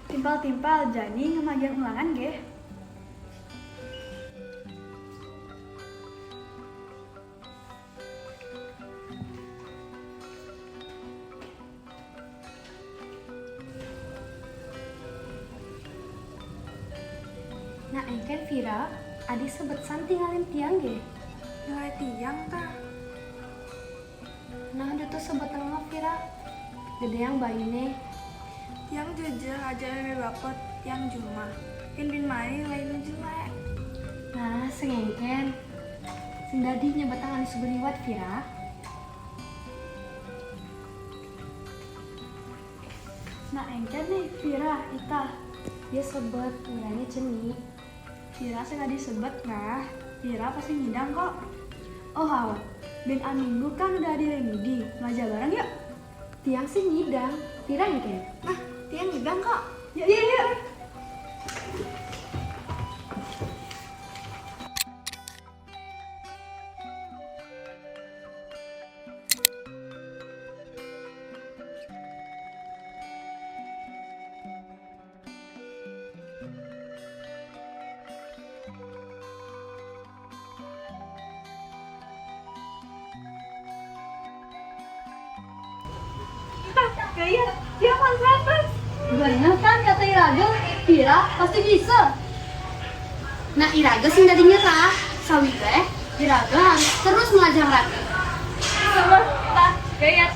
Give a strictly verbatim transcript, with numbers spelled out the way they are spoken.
Timpal-timpal, jani ngamagihan ulangan geh. Nah, engken Vira, adi sebet san tingalin tiang geh. Ngalih tiang tah. Nah, ditu sebet tengah Vira. Gedéang bayuné. Tiang jujur aja lé bapa tiang jumah. Yén bin mari lain nu jelék. Nah, sing engken. Sing dadi nyebetang anu sugeng liwat Vira. Nah, engken nih Vira, itah. Dia sebet, nilainya cenah. Vira sing adi sebet nah. Vira pasti ngidang kok. Oh, hawa. Bin aminggu kan udah adi remedi. Belajar bareng yuk. Tiang sih ngidang. Vira engken. Nah, tiang ngidang kok. Yuk, yuk, yuk. Tah, gaya, dia kan seratus. Bener kan kata Iraga, Vira pasti bisa. Nah, Iraga sing dadi nyerah, sawiréh Iraga harus terus melajang raga. Tah, gaya.